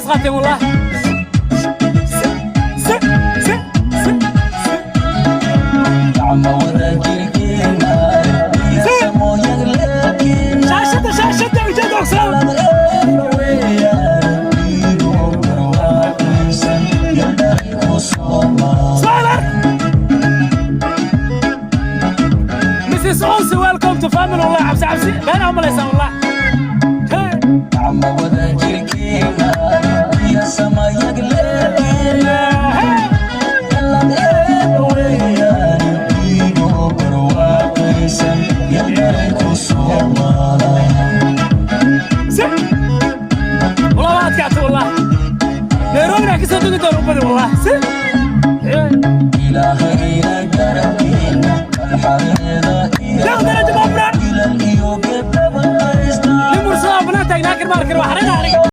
Isqaateen wallah. Si si si si. Gacmo wadajirkiina iyo samooyagleelkiina. Shaashada, shaashada ujeeda ogsoon. Weeyaan iigoo barwaaqaysan yardhalay ku soomaa. Saalar Mrs. Onsi, welcome to family. Wallah cabsi cabsi been aan malaysaa wallah. Hey. Gacmo wadajirkiina iyo samayagleelkiina. Hey. Galad Eebba weeyaan iigoo barwaaqaysan yardhalay ku soomaa. Si wallah waa adkaatay wallah. Nairobi baan kasoo dogi doona u badi wallah. Si. Hey. Ilaahayna garabkiina alxareeda iyo Deeq darajo maamula. Wiilal iyo gabdhaba haysta. Nin mursada banaan taagnaa kar maar kar waa xarina aniga.